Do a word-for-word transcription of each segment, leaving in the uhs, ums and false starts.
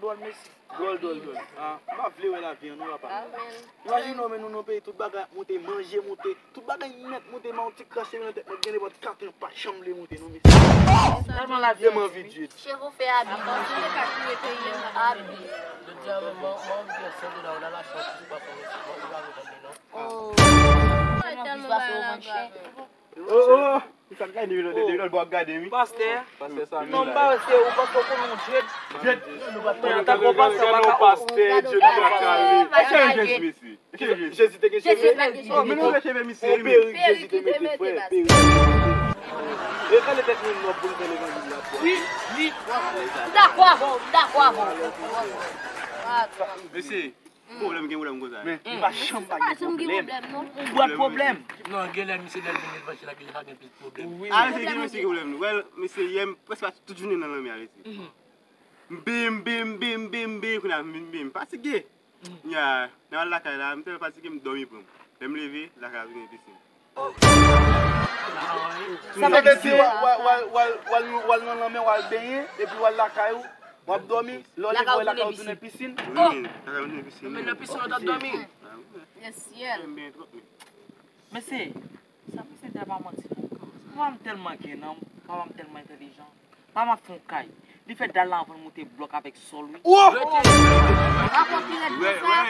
Dwòl, mesye. Dwòl, dwòl, dwòl. Ah, m pa vle wè lavi an non, papa. Imajine w, men nou nan peyi, tout bagay ap monte, manje monte, tout bagay nèt monte, men yon ti kras cheve nan tèt mwen, gen nenpòt katran, pa janm vle monte non, mesye. Tèlman lavi an di wi. Cheve w fè abi. Antouleka, kite peyi an, abi. Jodi a menm, mwen, mwen gen san dola, ou nan lachans, ou pa fè mesye, mwen, ou pa reponn non. Oh. Tèlman bagay la grav. Oh, oh. Sa k gade wi, lòt bò ap gade wi. Pastè. Pastè sa. Non, m pa wè se ou, paske ou konnen yon dread. Dread. Mwen, antanke yon pastè, m pa ka. Pastè, dread pa kale. Jezi te gen cheve. Jezi pa t gen cheve. Oh, men nou wè cheve misye. Yon perik Jezi te mete, frè. Perik. E kale tèt nou nòb pou n fè levanjil la, frè. Wi, wi. M dakò avè w, m dakò avè w. Mesye, pwoblèm gen pwoblèm konsa. Men, li pa janm pa gen pwoblèm. Yon bwat pwoblèm. Non, genlè misye lè l vin levanjil la, genlè pa gen plis pwoblèm. Wi. A, mesye, gen mesye gen pwoblèm. Well, mesye, yè m prèske pase tout jounen nan lanmè a, mesye. Bim, bim, bim, bim, bim, kounye a m vin bim. Fatige. Ya, nan al lakay la, m tèlman fatige, m dòmi pran m. Lè m leve, lakay a tounen pisin. Sa vle di w al, w al, w al, w al, w al nan lanmè, w al benyen, epi w al lakay ou, w ap dòmi, lè w leve, w wè lakay ou tounen pisin. Wi, lakay ou tounen pisin. Men nan pisin ou t ap dòmi. Yes, yeah. Mesye, sa misye di a pa manti non. Papa m tèlman gen nanm, papa m tèlman entèlijan. Papa m ap fè yon kay. Li fè dal la anvan l moute blòk avèk sòl wi. Rapò ki rèd pou sa.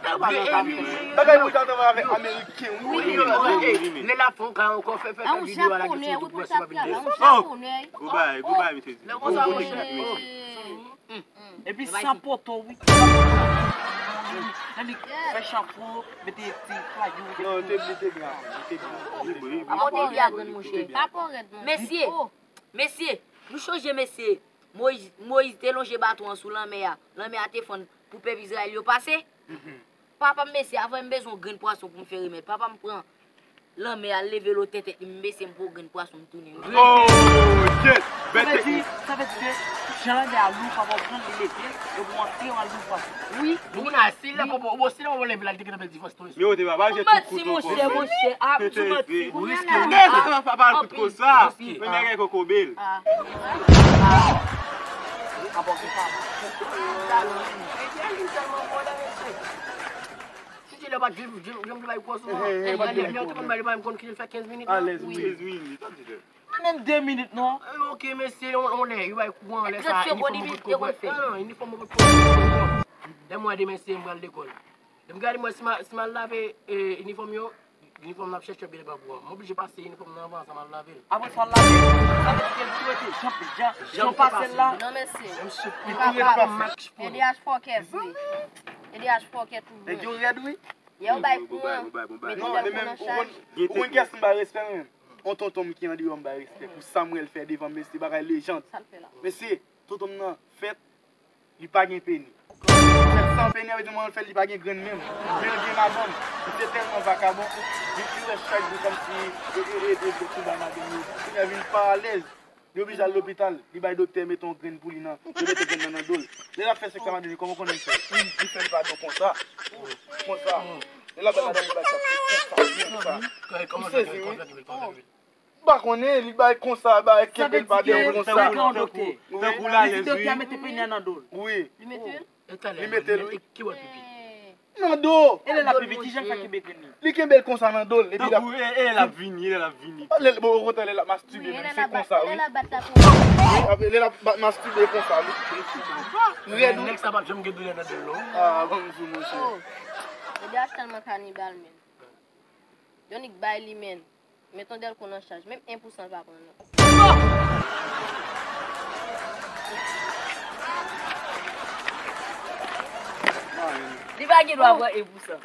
Bagay pou ta tann avèk ameriken wi. Wi, wi, wi. Lè l ap fè yon kay ankò, fè, fè, fè videyo a la ki sou tout pwès pa vin desann. Goodbye, goodbye, mesye. Lè konsa, monchè. Epi san poto wi. Nan li fè chapo, mete ti flayou. Non, te byen, te byen, te byen. Avan w te byen a grann monchè. Mesye, mesye, nou chonje mesye. Moyiz, Moyiz te lonje baton an sou lanmè a. Lanmè a te fann pou pèp Izrayèl yo pase. Papa m mesye, avan m bezwen yon grenn pwason pou m fè remèd. Papa m pran lanmè a, leve l otè tèt li, m mesye m pran yon grenn pwason m tounen wi. Oh, shit! Sa vle di, sa vle di ke jan lanmè a lou, papa w pran l, li leve l, epi w antre w al lou pwason. Wi. Moun a, si lè papa w, si lè papa w leve la, li te gentan pèdi fòs tou mesye. Men wote papa, se tout kouto kòb. Monchè, monchè, a, ou manti. Riske wi. Nèg sa pa al kout konsa. Men nèg gen kokobe l. Si ti lè pa t jwenn, jwenn, jwenn bay pwòs ou an. Lè, lè, lè, te konn bay li pa menm konn ki l fè kenz minit la. Alèz, wi. Kenz minit, sa di lè. Menm de minit non. Eh, ok, mesye, on, on lè, yo bay kouran, lè sa, inifòm mwen potko pran. Non, non, inifòm mwen potko pran. Lè mwen demen, se m pral lekòl. Lè m gade mwen, si m a, si m al lave, eh, inifòm yo, inifòm nan ap chèche byen devan pou an. Mwen oblije pase inifòm nan anvan sa m al lave l. Apre sa w al lave l, sa vle di ke l tou rete jan, jan, jan w pase l la. Non, mesye. Li tou rete kòm match pou li. E D H fòkè vre. E D H fòkè tou vre. Nèg yo rèd wi. Yè w bay kouran. Mete tèlefòn an chaj. Ou konn kiyès m bay respè mwen? On tonton m ki andeyò m bay respè pou sa m wè l fè devan m, mesye, bagay lejand. Sa l fè la? Mesye, tonton m nan fèt, li pa gen peni. Fèt san peni, sa vle di manman l fè l, li pa gen grenn menm. Men l gen madanm. Li te tèlman vakabon, li te wè chak jou kòmsi e, e, e, e, e, tou bay madanm li. Kounye a vin pa alèz. Li oblije al lopital, li bay doktè mete yon grenn pou li nan, li mete grenn nan nan do l. Lè l ap fè sèks ak madanm li, kòman w konnen li fè? Li, li fè l pa do konsa. Konsa. Lè l ap bay madanm li bay sa, konsa, konsa. M sezi wi. M pa konnen, li bay konsa, bay kenbe l pa deyò konsa. Tankou, tankou, tankou l alèz wi. Li mete l? Li mete l wi. Nan do. E lè l ap pipi, kijan l fè kenbe grenn li? Li kenbe l konsa nan do l, epi l ap... Tankou, e, e lè l ap vini, e lè l ap vini. Bon, okontrè, lè l ap mastibe menm, se konsa wi. Wi, lè l ap bat, mastibe konsa wi. Rèd wi. Nèg sa p ap janm gen doulè nan do l non. Ah, ban m di w monchè. Oh. Edouard tèlman kanibal menm. Yonnik bay li menm. Men tandè l konn an chaj, menm en pou san l pa pran non. Li pa gen dwa pran en pou san.